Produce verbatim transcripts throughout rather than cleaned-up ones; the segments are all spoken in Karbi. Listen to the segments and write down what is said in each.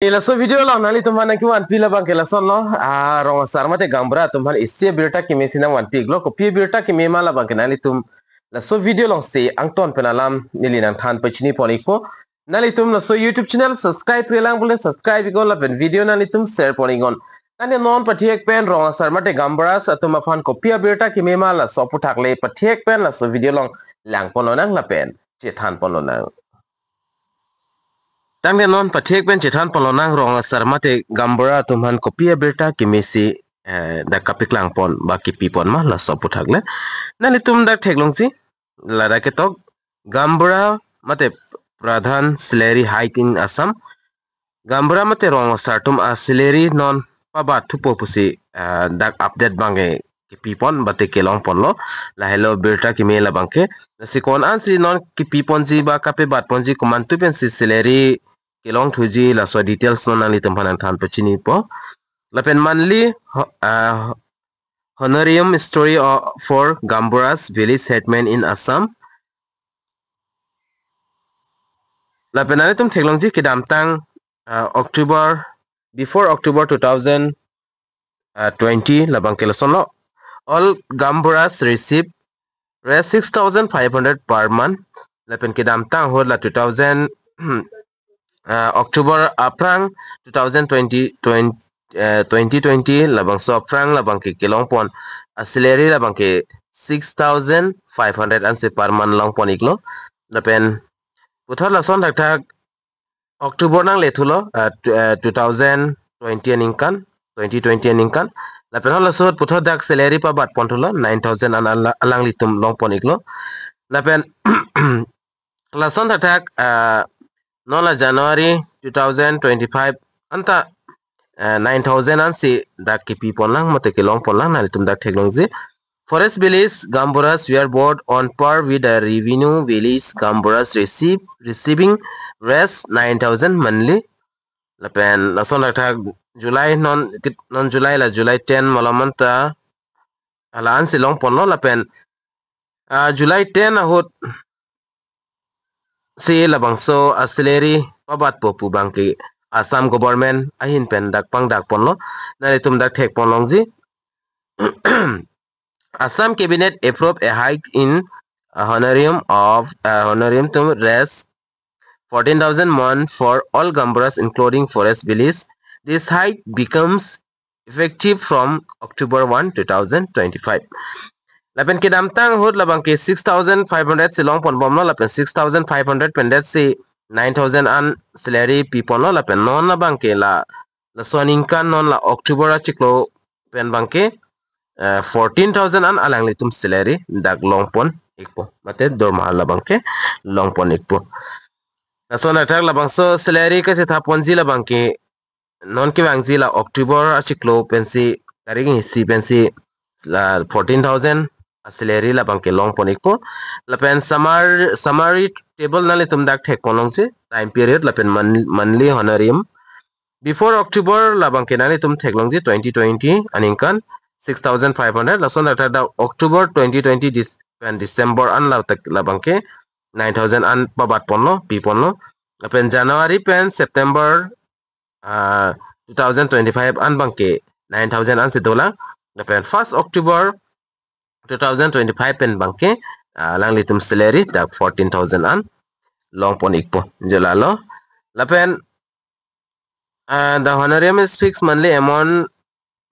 Laso video along nanglitum aphan nangkevanpi labang ke lasonlo, ah, rong asar mate gaonbura atum aphan isi abirta keme si nangvanpi iklo, kopi abirta keme ma labang ke nanglitum laso video alongsi angton pen alam neli nangthan pachini pon ikpo. Nanglitum laso YouTube channel subscribe-relang pule subscribe iknon lapen video nanglitum share pon iknon. Tangte non pathek pen rong asar mate gaonbura atum aphan kopi abirta keme ma laso aphuthak le pathek pen laso video along lang ponlonang lapen chethan ponlonang. Tangte non pathek pen chethan ponlonang rong asar mate gaonbura atum aphan kopi abirta keme si, eh, dak kapeklang pon ba kepi pon ma laso aphuthak le. Nanglitum dak theklongsi, ladak ketok gaonbura mate pradhan salary hike in Assam. Gaonbura mate rong asar atum asalary non pabat thupo pusi, ah, dak update abang ke kepi pon mate kelong ponlo. Lahelo birta keme labang ke. Lasi ko-an ansi non kepi ponji ba kapebat ponji komantu pensi salary kelong thuji laso details non nanglitum aphan nangthan pachinipo. Lapen monthly ho-, ah, honorarium story o-, for gaonburas village headman in Assam. Lapen nanglitum theklongji kedamtang, ah, October, before October two thousand twenty labang ke lasonlo. All gaonburas receive raise six thousand five hundred per month. Lapen kedamtang ahut la two thousand, ah, October aphrang two thousand twenty, twenty, eh, twenty twenty labangso aphrang labang ke kelong pon asalary labang ke six thousand five hundred ansi per month long pon iklo. Lapen puthot lason thakthak October nangle thulo, ah, tw-, eh, two thousand twenty aningkan, twenty twenty aningkan. Lapen halaso ahut puthot dak salary pabat pon thulo, nine thousand an ala-, alanglitum long pon iklo. Lapen lason thakthak, ah, non la January two thousand twenty-five anta, eh, nine thousand ansi dak kepi ponlang mate kelong ponlang nanglitum dak theklongji. Forest village gaonburas were both on par with the revenue village gaonburas receive, receiving raise nine thousand monthly. Lapen lason thakthak July non kit-, non July la July ten malom anta hala ansi long ponlo lapen, ah, July ten ahut si labangso asalary pabatpo pu abang ke Assam government ahin pen dak pangdak ponlo. Nanglitum dak thek ponlongji. Assam cabinet approve a hike in, uh, honorarium of, uh, honorarium to raise fourteen thousand mon for all gaonburas including forest village. This hike becomes effective from October one, two thousand twenty-five. Lapen kedamtang ahut labang ke six thousand five hundred si long ponbomlo, lapen six thousand five hundred pen det si nine thousand an salary pi ponlo, lapen non labang ke la, laso aningkan non la October achiklo pen abang ke, eh, fourteen thousand an alanglitum salary dak long pon ikpo. Mate dormaha labang ke long pon ikpo. Lason athak labangso salary kachetha ponji labang ke non kevangji la October achiklo pensi tarik isi pensi la fourteen thousand asalary labang ke long pon ikpo. Lapen summar-, summary table nanglitum dak thek ponlongji, time period lapen mon-, monthly honorarium. Before October labang ke nanglitum theklongji twenty twenty aningkan six thousand five hundred, lason athak dak October twenty twenty dis-, pen December an la tak labang ke nine thousand an pabat ponlo, pi ponlo. Lapen January pen September, ah, two thousand twenty-five an abang ke nine thousand ansi dolang. Lapen first October two thousand twenty-five pen abang ke, ah, alanglitum salary dak fourteen thousand an long pon ikpo. Jo lalo. Lapen, ah, the honorarium is fixed monthly amount,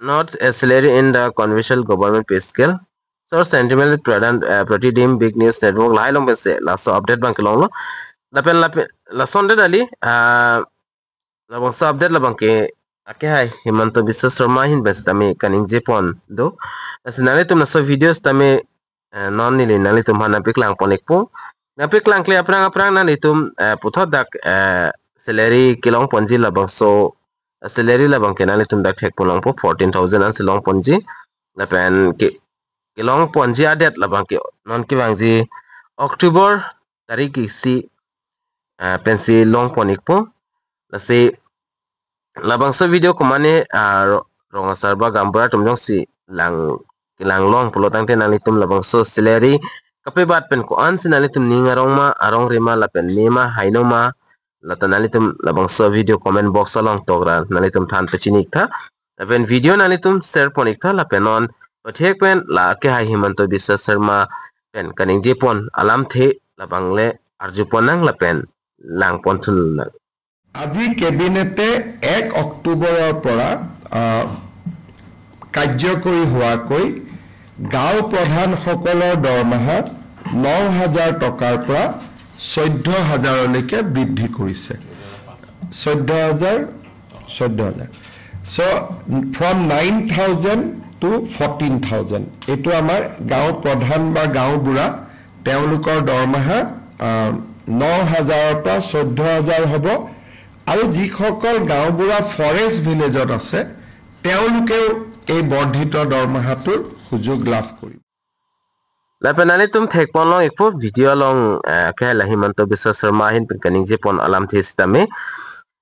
not a salary in the conventional government pay scale. So sentiment pradhan, ah, prati dim big news network lahai along pensi laso update abang ke longlo. Lapen, lapen, lason det kali, ah, labangso update labang ke akehai Himanta Biswa Sarma ahin pen sitame kaningje pon do. Lasi nanglitum laso video sitame, eh, non neli nanglitum aphan nangpeklang pon ikpo. Nangpeklang kle aphrang aphrang nanglitum, eh, puthot dak, eh, salary kelong ponji labangso, eh, salary labang ke nanglitum dak thek ponlongpo fourteen thousand ansi long ponji. Lapen ke, kelong ponji adet labang ke non kevangji October tarik isi, ah, pensi long pon ikpo. Lasi labangso video komane, ah, ro-, rong asar ba gaonbura atum jongsi lang, kelang long pulo tangte nanglitum labangso salary kapebat pen ko-ansi nanglitum ning arong ma, arongre ma lapen me ma, haino ma, Lata nanglitum labangso video comment box along tokra nanglitum than pachini iktha. Lapen video nanglitum share pon iktha, lapen non pathek pen lake hai Himanta Biswa Sarma pen kaningje pon alamthe labang le arju pon nang lapen lang pon thun nang. আজি কেবিনেটে এক অক্টোবৰৰ পৰা আহ, কাৰ্যকৰী হোৱাকৈ গাঁও প্ৰধানসকলৰ দৰমহা ন হাজাৰ টকাৰ পৰা চৈধ্য হাজাৰলৈকে বৃদ্ধি কৰিছে। চৈধ্য হাজাৰ, চৈধ্য হাজাৰ। So from nine thousand to fourteen thousand, এইটো আমাৰ গাঁও প্ৰধান বা গাঁওবুঢ়া, তেওঁলোকৰ দৰমহা আহ, ন হাজাৰৰ পৰা চৈধ্য হাজাৰ হ'ব। আৰু যিসকল গাঁওবুঢ়া ফৰেষ্ট ভিলেজত আছে, তেওঁলোকেও এই বৰ্ধিত দৰমহাটোৰ সুযোগ লাভ কৰিব। Lapen nanglitum thek pon long ikpo video along, eh, ke la Himanta Biswa Sarma ahin pen kaningje pon alamthe sitame.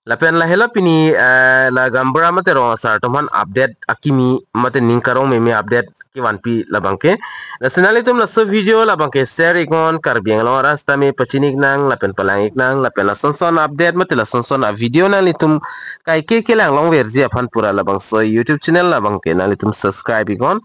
Lapen lahelo pini, eh, la gaonbura mate rong asar atum aphan update akimi mate ning karong meme update kevanpi labang ke. Lasi nanglitum laso video labang ke share iknon, Karbi Anglong arat sitame pachini ik nang lapen palang ik nang, lapen lason son update mate lason son a video nanglitum kaike kelang longverji aphan pura labangso YouTube channel labang ke nanglitum subscribe iknon.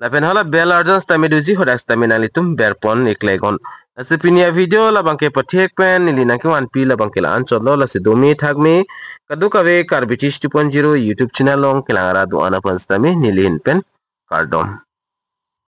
Lapen hala bell arjan sitame doji, hadak sitame nanglitum ber pon ik le iknon. Lasi pini a video labang ke pathek pen neli nangkevanpi labang ke la-an chotlo, lasi dome thakme kadokave Karbi Tish two point zero YouTube channel along kelang arat do-an aphan sitame neli ahin pen kardom.